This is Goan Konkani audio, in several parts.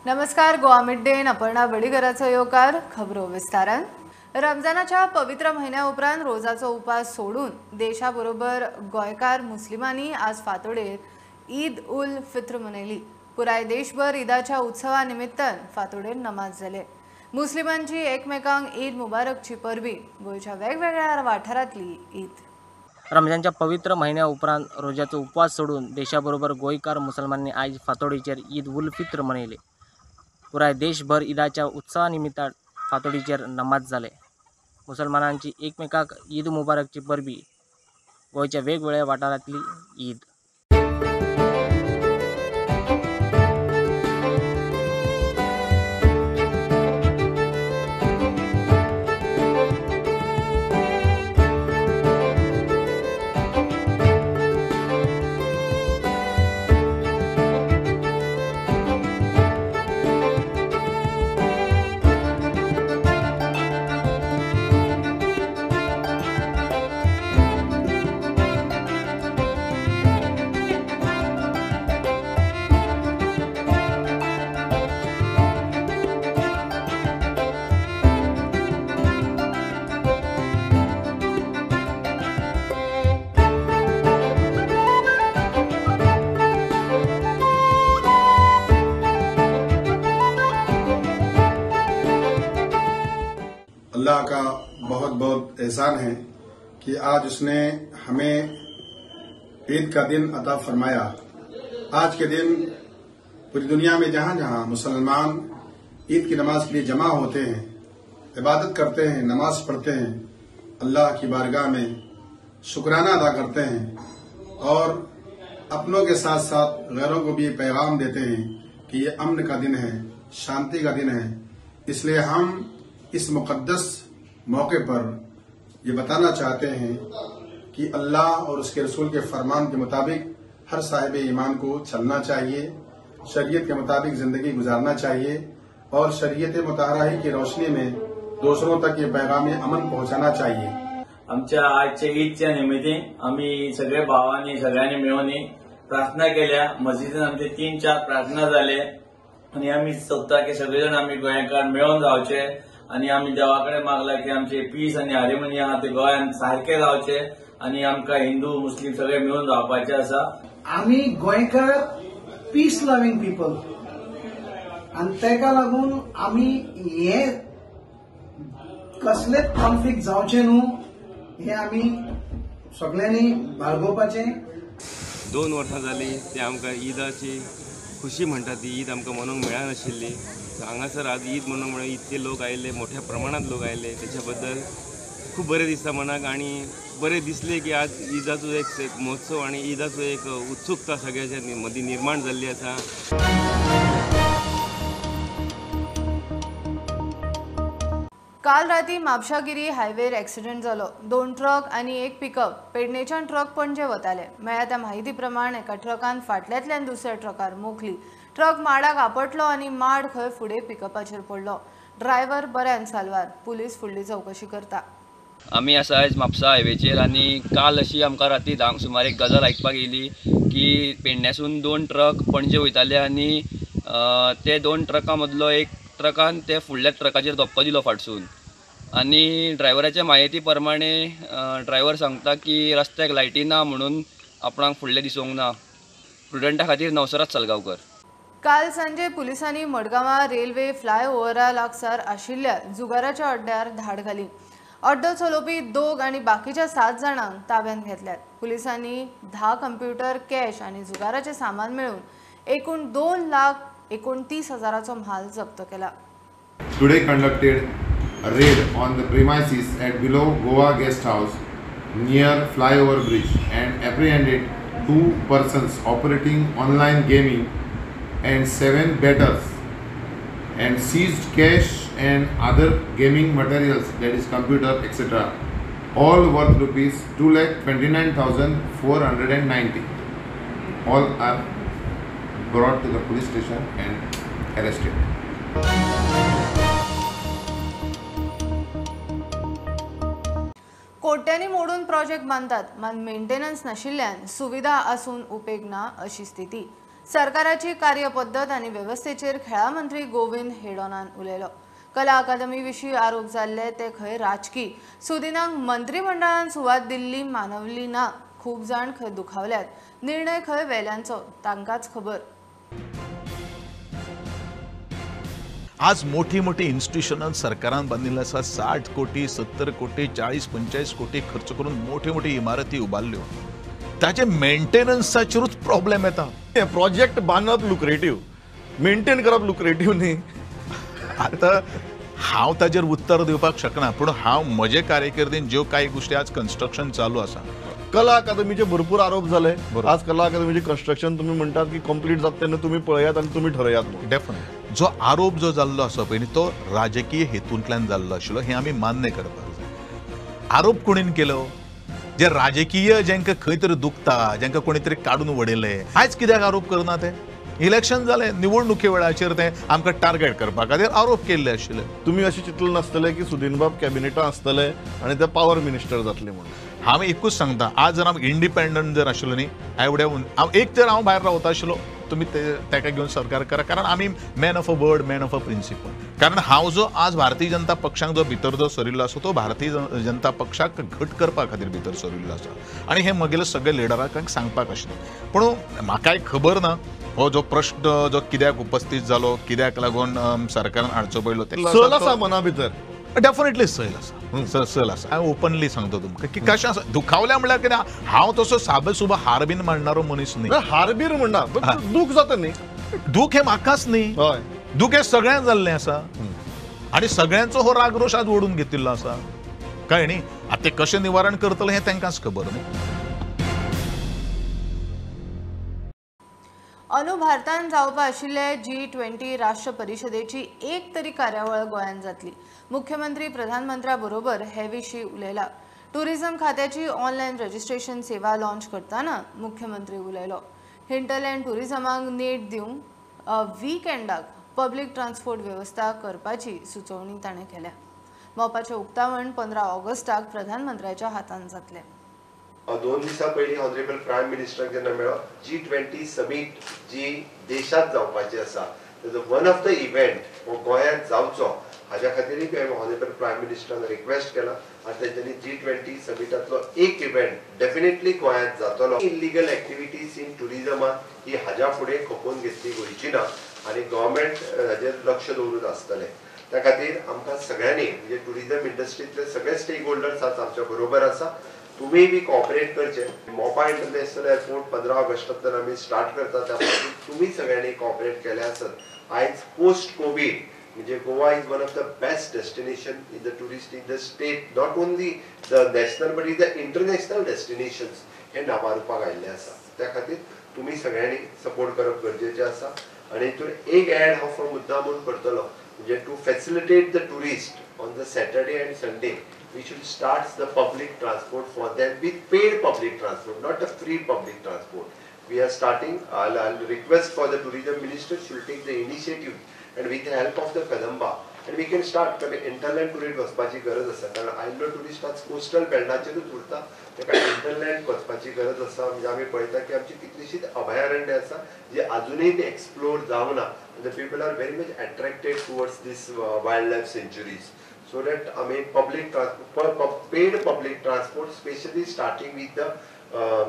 नमस्कार, गोवा मिड डेन अपर्णा बडीगराचो येवकार. खबरो विस्तारान. रमजानाच्या पवित्र म्हयन्या उपरांत रोजाचो उपास सोडून देशाबरोबर गोंयकार मुस्लिमांनी आज फांतोडेर ईद उल फित्र मनयली. पुराय देशभर ईदाच्या उत्सवा निमित्तान फांतोडेर नमाज जाले. मुस्लिमांची एकमेकांक ईद मुबारकची परबी. गोंयच्या वेगवेगळ्या वाठारांतली ईद. रमजानच्या पवित्र म्हयन्या उपरांत रोजाचो उपवास सोडून देशाबरोबर गोंयकार मुसलमानांनी आयज फांतोडेचेर ईद उल फित्र मनयली. पुराय देशभर ईदाच्या उत्सवा निमित्तान फांतोडीचेर नमाज जाले. मुसलमानांची एकमेकाक ईद मुबारकची परबी. गोंयच्या वेगवेगळ्या वाठारांतली ईद. अल्लाह का बहुत बहुत एहसान है कि आज उसने हमें ईद का दिन अता फरमाया। आज के दिन पूरी दुनिया में जहां जहां मुसलमान ईद की नमाज के लिए जमा होते हैं, इबादत करते हैं, नमाज पढ़ते हैं, अल्लाह की बारगाह में शुक्राना अदा करते हैं और अपनों के साथ साथ गैरों को भी पैगाम देते हैं कि ये अमन का दिन है, शांति का दिन है। इसलिए हम इस मुकद्दस मौके पर ये बताना चाहते हैं कि अल्लाह और उसके रसूल के फरमान के मुताबिक हर साहिब ईमान को चलना चाहिए, शरीयत के मुताबिक जिंदगी गुजारना चाहिए और शरीयत मुताहरा ही की रोशनी में दूसरों तक ये पैगाम अमन पहुंचाना चाहिए। आमच्या आजच्या ईदच्या निमित्तान आमी सगळे भावांनी सगळ्यांनी मेळून प्रार्थना केल्या. मस्जिदीन आमचे 3-4 प्रार्थना जाले आनी आमी सोदता की सगळे जाण आमी गोंयकार मेळून रावचे आनी आमी देवा कडेन मागला की आमचे पीस आनी हार्मोनी आहा ते गोंयांत सारके रावचे आनी आमकां हिंदू मुस्लीम सगळे मेळून रावपाचे आसा. आमी गोंयकार पीस लव्हिंग पीपल आनी तेका लागून आमी हे कसलेच कॉन्फ्लिक्ट जावचे न्हू हे आमी सगळ्यांनी बाळगोवपाचें. 2 वर्सां जाली ते आमकां ईदाची खुशी म्हणटा ती ईद आमकां मनोवंक मेळनाशिल्ली. हांगासर आज ईद मनोवंक मेळ्ळी, इतके लोक आयले, मोठ्या प्रमाणात लोक आयले, त्याच्या बद्दल खूब बरें दिसता मनाक आनी बरें दिसलें की आज ईदाचो एक महोत्सव आनी ईदाचो एक उत्सुकता सगळ्यांच्या मदीं निर्माण जाल्ली आसा. काल राती म्हापशागिरी हायवेर एक्सिडेंट जालो. 2 ट्रक आनी 1 पिकअप पेडणेच्यान ट्रक पणजे वताले. मेळ्ळ्या त्या माहिती प्रमाण एका ट्रकान फाटल्यांतल्यान दुसऱ्या ट्रकार मोखली. ट्रक माडाक आपटलो आनी माड खंय फुडें पिकअपाचेर पडलो. ड्रायव्हर बऱ्यान साल्वार. पुलीस फुडली चवकशी करता. आमी आसा आयज म्हापसा हायवेचेर आनी काल अशी आमकां राती 10 सुमार एक गजाल आयकपाक येयली की पेडण्यासून 2 ट्रक पणजे वयताले आनी ते 2 ट्रकां मदलो एक ट्रकान ते फुडल्या ट्रकाचेर धपको दिलो फाटसून आनी ड्रायव्हराच्या म्हायती प्रमाणे ड्रायव्हर सांगता की रस्त्याक लायटी ना म्हणून आपणाक फुडलें दिसूंक ना. प्रुडंटा खातीर नवसरात सालगांवकर. काल सांजे पुलिसांनी मडगांवां रेल्वे फ्लायओव्हरा लागसार आशिल्ल्या जुगाराच्या अड्ड्यार धाड घाली. अड्डो चलोवपी 2 आनी बाकीच्या 7 जाणांक ताब्यांत घेतल्यात. पुलिसांनी 10 कंप्युटर, कॅश आनी जुगाराचें सामान मेळून एकूण 2,29,000चो म्हाल जप्त केला. Today conducted a raid on the premises at below Goa Guest House near flyover bridge and apprehended 2 persons operating online gaming and 7 bettors and seized cash and other gaming materials, that is computer etc., all worth rupees 2,29,490. All are brought to the police station and arrested. कोट्यांनी मोडून प्रोजेक्ट बांदतात, मात मेंटेनन्स नाशिल्ल्यान सुविधा आसून उपेग ना अशी स्थिती. सरकाराची कार्यपद्दत आनी वेवस्थेचेर खेळां मंत्री गोविंद हेडोनान उलयलो. कला अकादमी विशीं आरोप जाल्ले ते खंय राजकी. सुदिनाक मंत्रिमंडळान सुवात दिल्ली मानवली ना. खूब जाण खंय दुखावल्यात. निर्णय खंय वेल्यांचो तांकांच खबर. आज मोठी मोठी इन्स्टिट्यूशनां सरकारान बांदिल्ली आसा. 60 कोटी 70 कोटी 40 45 कोटी खर्च करून मोठे मोठे इमारती उबारल्यो. ताचे मेंटेनन्साचेरूच प्रॉब्लेम येता. प्रोजेक्ट बांदप लुक्रेटीव, मेंटेन करप लुक्रेटीव न्ही. आतां हांव ताजेर उत्तर दिवपाक शकना, पूण हांव म्हजे कार्यकिर्दीन ज्यो कांय गोश्टी आज कन्स्ट्रक्शन चालू आसा. कला अकादमीचे भरपूर आरोप जाले. आज कला अकादमीचे कन्स्ट्रक्शन तुमी म्हणटात की कंप्लीट जाता तेन्ना तुमी पळयात आनी तुमी ठरयात. डेफिनेटली जो आरोप जो जाल्लो आसा पळय तो राजकीय हेतूंतल्यान जाल्लो आशिल्लो हें आमी मान्य करपाक जाय. आरोप कोणीन केलो? जे राजकीय जांकां खंय तरी दुखता, जांकां कोणी तरी काडून उडयले, आयज कित्याक आरोप करना ते? इलेक्शन जालें, निवडणुके वेळाचेर ते आमकां टार्गेट करपा खातीर आरोप केल्ले आशिल्ले. तुमी अशें चिंतलें नासतलें की सुदीनबाब कॅबिनेटान आसतले आनी ते पावर मिनिस्टर जातले म्हणून? हांव एकूच सांगता, आज जर हांव इंडिपेंडंट जर आशिल्लो न्ही, I would have, हांव एक तर हांव भायर रावता आशिल्लो, तुमी ताका घेवन सरकार करा, कारण आमी man of a word, man of a principle. कारण हांव जो आज भारतीय जनता पक्षाक जो भितर जो सरिल्लो आसा तो भारतीय जनता पक्षाक घट करपा खातीर भितर सरिल्लो आसा आनी हें म्हगेले सगळे लिडरांक सांगपाक आशिल्लें. पूण म्हाकाय खबर ना हो जो प्रश्न जो कित्याक उपस्थित जालो, कित्याक लागून सरकारान हाडचो पडलो. सल आसा मना भितर, डेफिनेटली सैल आसा, सल आसा. हांव ओपनली सांगता तुमकां की कशें आसा. दुखावल्या म्हणल्यार कितें, हांव तसो साबे सुबा हार बीन मांडणारो मनीस न्ही. हार बीन म्हणना, दूख जाता न्ही. दूख हें म्हाकाच न्ही, दूख हें सगळ्यांक जाल्लें आसा आनी सगळ्यांचो हो रागरोश आज ओडून घेतिल्लो आसा. कळ्ळें न्ही? आतां तें कशें निवारण करतलें हें तांकांच खबर न्ही. अंदू भारतान जावपा आशिल्ले G20 राष्ट्र परिशदेची एक तरी कार्यावळ गोंयांत जातली. मुख्यमंत्री प्रधानमंत्र्या बरोबर हे विशीं उलयला. टुरिझम खात्याची ऑनलायन रजिस्ट्रेशन सेवा लॉन्च करतना मुख्यमंत्री उलयलो. हिंटरलँड टुरिझमाक नेट दिवंक विकेंडाक पब्लीक ट्रान्सपोर्ट वेवस्था करपाची सुचोवणी ताणें केल्या. मोपाचें उक्तावण 15 ऑगस्टाक प्रधानमंत्र्याच्या हातान जातलें. 2 दिसां पयलीं ऑनरेबल प्रायम मिनिस्टराक जेन्ना मेळ्ळो, G20 summit जी देशांत जावपाची आसा तेजो वन ऑफ the event हो गोंयांत जावचो हाज्या खातीरूय हांवें ऑनरेबल प्रायम मिनिस्टरान रिक्वेस्ट केला आनी तेंच्यांनी G20 समिटांतलो एक इव्हेंट डेफिनेटली गोंयांत जातलो. इलिगल एक्टिविटीज इन ट्युरिजमान ही हाज्या फुडें खपोवन घेतली वयची ना आनी गव्हर्मेंट हाजेर लक्ष दवरून आसतलें. त्या खातीर आमकां सगळ्यांनी म्हणजे ट्युरिजम इंडस्ट्रींतले सगळे स्टेक होल्डर्स आज आमच्या बरोबर आसा, तुमी बी कॉपरेट करचे. मोपा इंटरनॅशनल एअरपोर्ट 15 ऑगस्टांतल्यान आमी स्टार्ट करता, त्या खातीर तुमी सगळ्यांनी कॉपरेट केलें आसत. आयज पोस्ट कोवीड म्हणजे Goa is one of the best destination in the tourist in the state, not only the national but is the international destinations हे नांवारूपाक आयिल्लें आसा. त्या खातीर तुमी सगळ्यांनी सपोर्ट करप गरजेचें आसा. आनी हितून एक एड हांव फ्रॉम मुद्दाम म्हूण करतलो, म्हणजे to facilitate the tourist on the Saturday and Sunday we should start the public transport for them with paid public transport, not a free public transport. We are starting. I'll request for the tourism minister should take the initiative and with the help of the Kadamba, and we can start. कारण इंटरलँड टुरिस्ट वचपाची गरज आसा, कारण आयिल्लो टुरिस्ट आज कोस्टल बेल्टाचेरूच उरता, ताका इंटरलँड वचपाची गरज आसा. म्हणजे आमी पळयता की आमची कितलीशीच अभयारण्य आसा जी आजुनूय बी एक्सप्लोर जावना. The people are very much attracted towards this wild life sanctuaries. So that I mean public transport, paid public transport, especially starting with the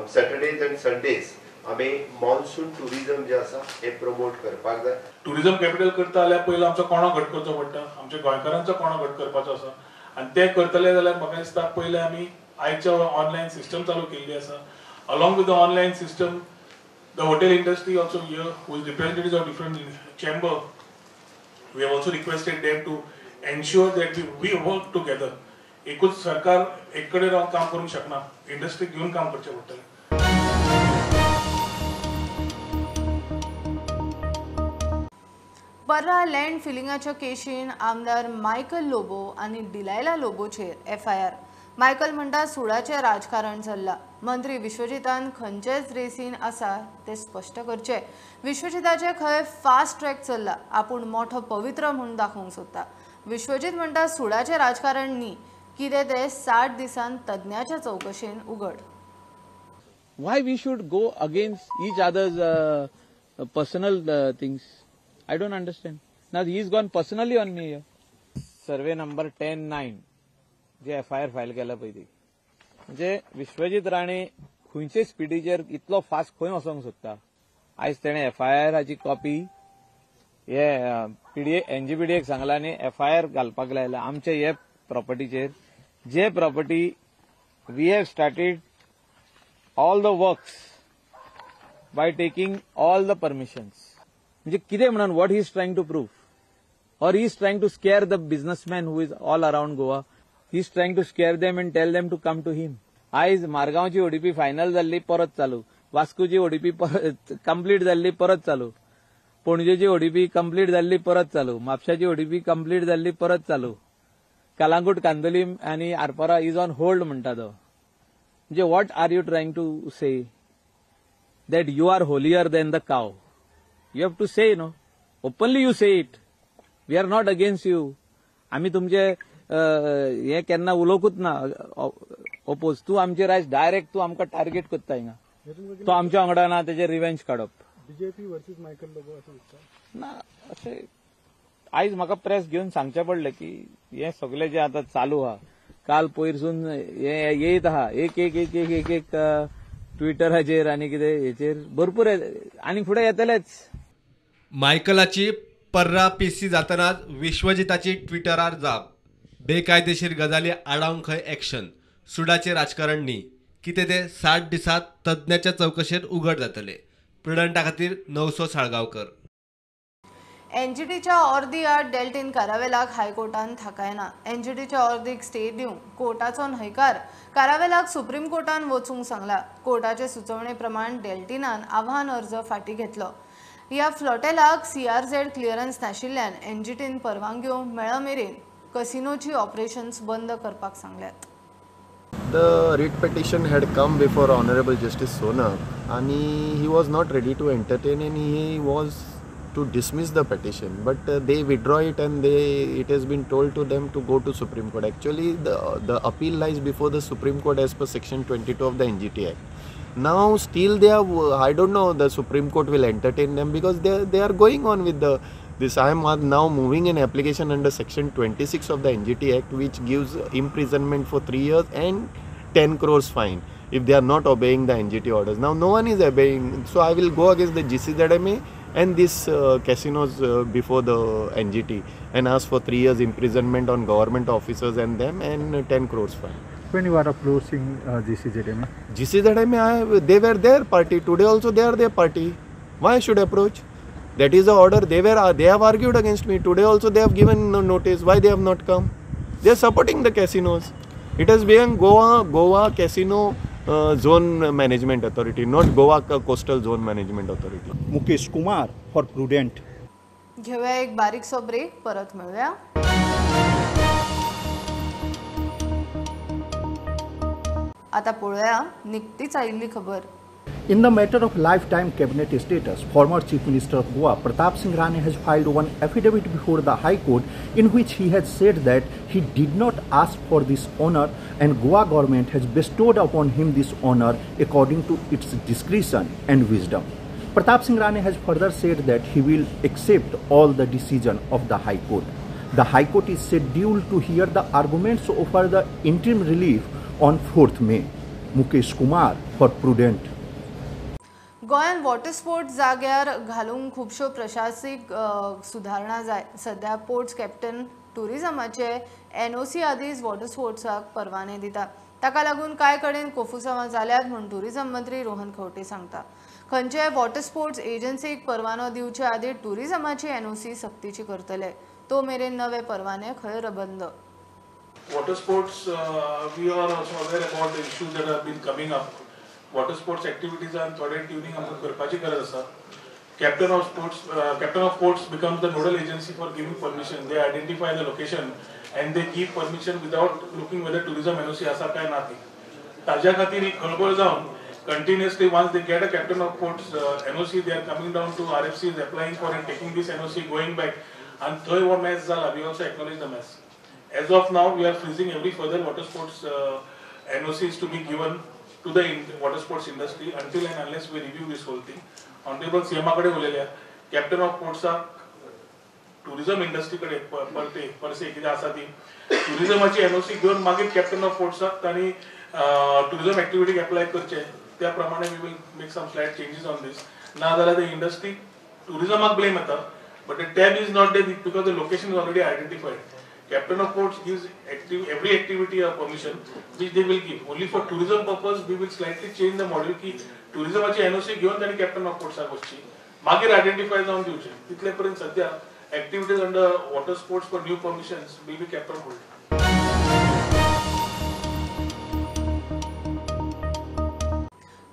Saturdays and Sundays, आमी मॉन्सून टुरिझम जे आसा हे प्रमोट करपाक जाय. टुरिझम कॅपिटल करता जाल्यार पयलो आमचो कोणो घट करचो पडटा, आमच्या गोंयकारांचो कोणो घट करपाचो आसा आनी ते करतले जाल्यार म्हाका दिसता पयले आमी आयच्या ऑनलायन सिस्टम चालू केल्ली आसा. Along with the online system the hotel industry also here who is representatives of different chamber, we have also requested them to ensure that we work together. एकूच सरकार एक कडेन रावन काम करूंक शकना, इंडस्ट्री घेवन काम करचें पडटलें. पर्रा लँड फिलिंगाच्या केशीन आमदार मायकल लोबो आनी डिलायला लोबोचेर FIR. Michael म्हणटा सुडाचें राजकारण चल्लां. मंत्री विश्वजितान खंयचेच रेसीन आसा ते स्पश्ट करचे. विश्वजिताचे खंय फास्ट ट्रॅक चल्ला, आपूण मोठो पवित्र म्हूण दाखोवंक सोदता. विश्वजीत म्हणटा सुडाचें राजकारण न्ही, कितें तें 60 दिसांत तज्ञाच्या चवकशेन उगड. Why we should go against each other's personal things? I don't understand. Now he is gone personally on me. Survey number 10-9 J F I R file केला पळय ती, म्हणजे विश्वजीत राणे खंयचे स्पिडीचेर इतलो फास्ट खंय वचोंक सोदता? आयज तेणें एफ I आराची कॉपी हे पीडीए एनजीपीडीएक सांगला आनी एफ I R घालपाक लायला आमचे हे प्रॉपर्टीचेर. जे property we have started all the works by taking all the permissions. म्हणजे कितें म्हणून what he is trying to prove, or he is trying to scare the businessman who is all around Goa. He is trying to scare them and tell them to come to him. आयज मारगांवची ओडीपी फायनल जाल्ली परत चालू, वास्कोची ओडीपी कंप्लीट जाल्ली परत चालू, पणजेची ओडीपी कंप्लीट जाल्ली परत चालू, म्हापशाची ओडीपी कंप्लीट जाल्ली परत चालू, कलांगूट कांदोलीम आनी आरपोरा is on hold म्हणटा तो. म्हणजे what are you trying to say? That you are holier than the cow. You have to say no, openly you say it. We are not against you. आमी तुमचे हे केन्ना उलोवंकूच ना ओपोज. तूं आमचेर आयज डायरेक्ट तूं आमकां टार्गेट करता हिंगा. तो आमच्या वांगडा ना तेजेर रिवेंज काडप. बीजेपी वर्सीस मायकल लोबो अशें दिसता ना. अशें आयज म्हाका प्रेस घेवन सांगचें पडलें की हें सगळें जें आतां चालू आहा, काल पयरसून हें येयत आहा, एक एक एक एक एक एक ट्विटराचेर आनी कितें हेचेर भरपूर आनी फुडें येतलेच. मायकलाची पर्रा पीसी जातनाच विश्वजिताची ट्विटरार जाप. बेकायदेशीर गजाली आडावंक खंय एक्शन, सुडाचें राजकारण न्ही. कितें तें 60 दिसांत तज्ञाच्या चवकशेंत उघड जातलें. प्रुडंटा खातीर नवसो साळगांवकर. एनजीटीच्या ऑर्दी आड डेल्टीन कारावेलाक हायकोर्टान थाकायना. एनजीटीच्या ऑर्दीक स्टे दिवंक कोर्टाचो न्हयकार कारावेलाक सुप्रीम कोर्टान वचूंक सांगला. कोर्टाचे सुचोवणे प्रमाण डेल्टीनान आव्हान अर्ज फाटीं घेतलो. ह्या फ्लॉटेलाक सीआरझेड क्लियरन्स नाशिल्ल्यान एनजीटीन परवानग्यो मेळ मेरेन कसिनोची ऑपरेशन्स बंद करपाक सांगल्यात. The writ petition had come before Honorable Justice Sonak and he was not ready to entertain and he was to dismiss the petition, but they withdraw it and it has been told to them to go to Supreme Court. Actually the appeal lies before the Supreme Court as per section 22 of the NGT Act. Now still they are, I don't know, the Supreme Court will entertain them because they are going on with the this. I am now moving an application under section 26 of the NGT Act, which gives imprisonment for 3 years and 10 crores fine if they are not obeying the NGT orders. Now no one is obeying, so I will go against the GCZMA and this casinos before the NGT and ask for 3 years imprisonment on government officers and them and 10 crores fine. When you are approaching GCZMA? GCZMA, they were their party. Today also they are their party. Why should approach? That is the order. They have argued against me. Today also they have given no notice. Why they have not come? They are supporting the casinos. It has been Goa Casino Zone Management Authority, not Goa Coastal Zone Management Authority. Mukesh Kumar for Prudent. घेऊया एक बारीकसो ब्रेक, परत मेळूया. आता पळोवया निकतीच आयिल्ली खबर. In the matter of lifetime cabinet status, former Chief Minister of Goa Pratap Singh Rane has filed one affidavit before the High Court in which he has said that he did not ask for this honor and Goa government has bestowed upon him this honor according to its discretion and wisdom. Pratap Singh Rane has further said that he will accept all the decision of the High Court. The High Court is scheduled to hear the arguments over the interim relief on 4th May. Mukesh Kumar for Prudent. गोंयांत वॉटर स्पोर्ट्स जाग्यार घालूंक खुबश्यो प्रशासकीक सुदारणा जाय. सध्या पोर्ट्स कॅप्टन टुरिझमाचे एनओसी आदींच वॉटर स्पोर्ट्साक परवाने दिता. ताका लागून कांय कडेन कोफुसांवां जाल्यात म्हूण टुरिझम मंत्री रोहन खंवटे सांगता. खंयच्याय वॉटर स्पोर्ट्स एजन्सीक परवानो दिवचे आदीं टुरिझमाची एनओसी सक्तीची करतले. तो मेरेन नवे परवाने खंय बंद. Water sports, we are also aware about the issues that have been coming up. Water sports activities and थोडे ट्युनिंग आमकां करपाची गरज आसा. Captain of ports becomes the nodal agency for giving permission. They identify the location and they give permission without looking whether tourism NOC आसा काय ना ती. ताज्या खातीर ही खळबळ जावन continuously once they get a captain of ports NOC, they are coming down to RFCs, applying for and taking this NOC, going back. आनी थंय हो मॅस जाला. We also acknowledge the mess. As of now, we are freezing every further water sports NOCs to be given to the water sports industry until and unless we review this whole thing. Honourable सीएमा कडेन उलयल्या. कॅप्टन ऑफ पोर्ट्साक टुरिझम इंडस्ट्री कडेन परते परसे कितें आसा ती टुरिझमाची एनओसी घेवन मागीर कॅप्टन ऑफ पोर्ट्साक तांणी टुरिझम एक्टिविटीक एप्लाय करचें. त्या प्रमाणे we will make some slight changes on this. ना जाल्यार ते इंडस्ट्री टुरिझमाक ब्लेम येता, but the tab is not there because the location is already identified. Captain of Ports gives every activity a permission which they will give. Only for tourism purpose we will slightly change the model की टुरिझमाची एनओसी घेवन तांणी कॅप्टन ऑफ पोर्ट्साक वचची, मागीर आयडेंटिफाय जावन दिवचें. तितले पर्यंत सद्या activities under water sports for new permissions will be kept on hold.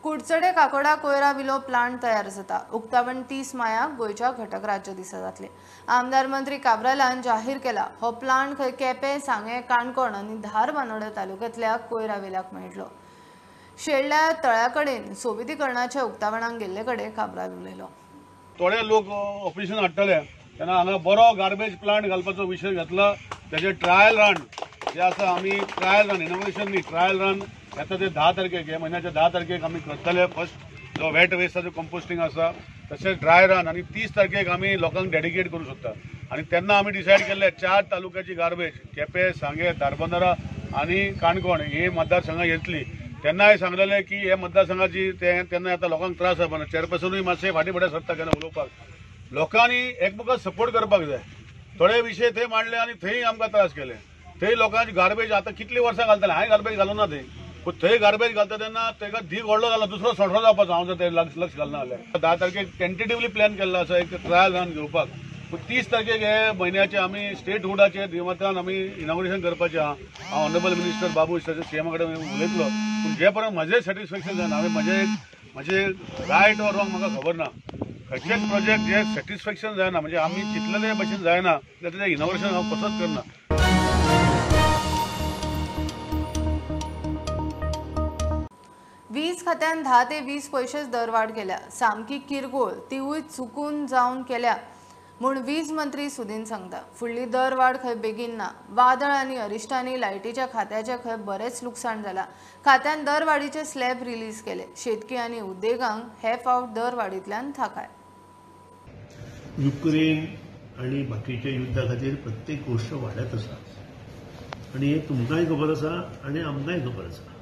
Kudchade Kakoda कोयरा विलो प्लांट तयार जाता. उक्तावण 30 मायाक गोंयच्या घटक राज्य दिसा जातले. आमदार मंत्री काब्रालान जाहीर केला हो प्लांट खंय केपें, सांगें, काणकोण आनी धारबानोड्या तालुक्यांतल्या कोयरा विलाक मेळटलो. शेडल्या तळ्या कडेन सोबितीकरणाच्या उक्तावणाक गेल्ले कडेन काब्राल उलयलो. थोडे लोक ऑफिसान हाडटले तेन्ना हांगा बरो गार्बेज प्लांट घालपाचो विशय घेतला. तेजे ट्रायल रन जे आसा, आमी ट्रायल रन इनोग्रेशन न्ही, ट्रायल रन येता ते 10 तारखेक, ह्या म्हयन्याच्या 10 तारखेक आमी करतले. फर्स्ट जो वेट वेस्टाचो कंपोस्टींग आसा, तशेंच ड्राय रन आनी 30 तारखेक आमी लोकांक डेडिकेट करूं शकता. आनी तेन्ना आमी डिसायड केल्ले 4 तालुक्याची गार्बेज केपें, सांगें, धारबांदरा आनी काणकोण हे मतदारसंघां येतली. तेन्ना सांगलेलें की हे मतदारसंघाची ते तेन्ना आतां लोकांक त्रास जावपा ना. चेअरपर्सनूय मातशें फाटीं फुडें सरता केन्ना उलोवपाक. लोकांनी एकमेकांक सपोर्ट करपाक जाय. थोडे विशय थंय मांडले आनी थंय आमकां त्रास केले. थंय लोकांची गार्बेज आतां कितलीं वर्सां घालताले, हांवें गार्बेज घालूं ना थंय, पूण थंय गार्बेज घालता तेन्ना ताका धीक व्हडलो जाला, दुसरो सोंसो जावपाचो. हांव जर ते लक्ष घालना जाल्यार 10 तारखेक टेंटेटिवली प्लॅन केल्लो आसा एक ट्रायल रन घेवपाक. पूण 30 तारखेक हे म्हयन्याचे आमी स्टेटहुडाचे निमतान आमी इनॉग्रेशन करपाचें आहा. हांव ऑनरेबल मिनिस्टर बाबू सीएमा कडेन उलयतलो. पूण जे पर्यंत म्हजें सॅटिस्फॅक्शन जायना, हांवें म्हजें रायट ऑर रॉंग म्हाका खबर ना. खंयचेच प्रोजेक्ट जे सॅटिस्फॅक्शन जायना, म्हणजे आमी चिंतलेले भशेन जायना जाल्यार तेजें इनॉग्रेशन हांव कसोच करना. वीज खात्यान 10 ते 20 पयशेच दरवाढ केल्या, सामकी किरकोळ, तिवूय चुकून जावन केल्या म्हूण वीज मंत्री सुदीन सांगता. फुडली दरवाढ खंय बेगीन ना. वादळ आनी अरिश्टांनी लायटीच्या खात्याचें खंय बरेंच लुकसाण जाला. खात्यान दरवाडीचे स्लॅब रिलीज केले. शेतकी आनी उद्देगांक हे फावट दरवाडींतल्यान थाकाय. युक्रेन आनी बाकीच्या युद्धा खातीर प्रत्येक गोश्ट वाडत आसा आनी हें तुमकांय खबर आसा आनी आमकांय खबर आसा,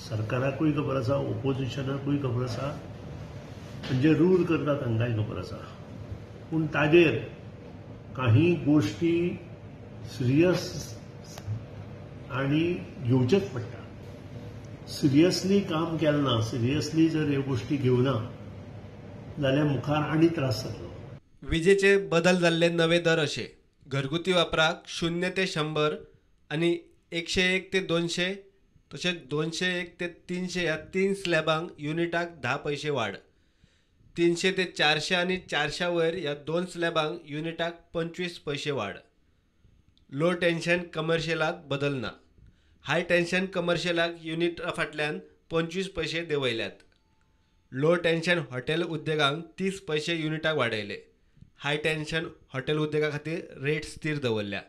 सरकाराकूय खबर आसा, ओपोजिशनाकूय खबर आसा, म्हणजे रूल करता तांकांय खबर आसा. पूण ताजेर काही गोश्टी सिरियस आनी घेवचेच पडटा. सिरियसली काम केलें ना, सिरियसली जर ह्यो गोश्टी घेवना जाल्यार मुखार आनी त्रास जातलो. विजेचे बदल जाल्ले नवे दर अशे: घरगुती वापराक 0 ते 100 आनी 101 ते 200, तशेंच 201 ते 300 ह्या 3 स्लॅबांक युनिटाक 10 पयशे वाड. 300 ते 400 आनी 400 वयर ह्या 2 स्लॅबांक युनिटाक 25 पयशे वाड. लो टेन्शन कमर्शियलाक बदल ना. हाय टेन्शन कमर्शियलाक युनिटा फाटल्यान 25 पयशे देंवयल्यात. लो टेन्शन हॉटेल उद्देगांक 30 पयशे युनिटाक वाडयले. हाय टेन्शन हॉटेल उद्देगा खातीर रेट स्थिर दवरल्या.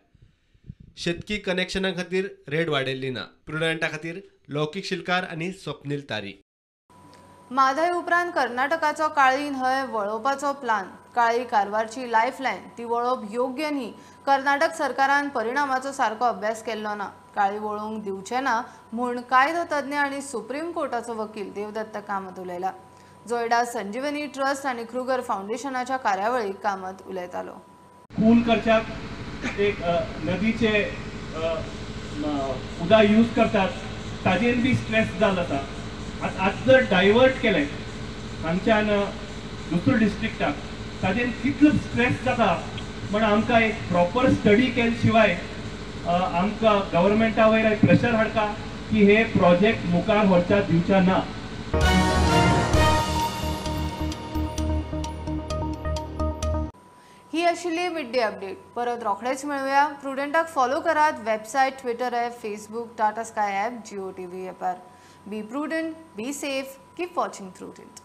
शेतकी कनेक्शना खातीर रेट वाडयल्ली ना. प्रुडंटा खातीर लौकीक शिलकार आनी स्वप्नील तारी. म्हादय उपरांत कर्नाटकाचो काळी न्हंय वळोवपाचो प्लान. काळी कारवारची लायफलायन ती वळोवप योग्य न्ही. कर्नाटक सरकारान परिणामाचो सारको अभ्यास केल्लो ना. काळी वळोवंक दिवचे ना म्हूण कायदो तज्ञ आनी सुप्रीम कोर्टाचो वकील देवदत्त कामत उलयला. जोयडा संजीवनी ट्रस्ट आनी क्रुगर फाउंडेशनाच्या कार्यावळीक कामत उलयतालो. कूल करच्याक एक नदीचे उदक यूज करतात ताजेर बी स्ट्रेस जाल जाता. आतां जर डायवर्ट केलें हांगच्यान दुसऱ्या डिस्ट्रिक्टाक ताजेर कितलो स्ट्रेस जाता म्हण आमकां एक प्रॉपर स्टडी केले शिवाय आमकां गव्हर्मेंटा वयर प्रेशर हाडटा की हे प्रोजेक्ट मुखार व्हरच्या दिवच्या ना. ही आशिल्ली मिड डे अपडेट. परत रोखडेच मेळुया. प्रुडंटाक फॉलो करात website, Twitter app, Facebook, Tata Sky app, Jio TV ॲपार. Be prudent, be safe, keep watching Prudent.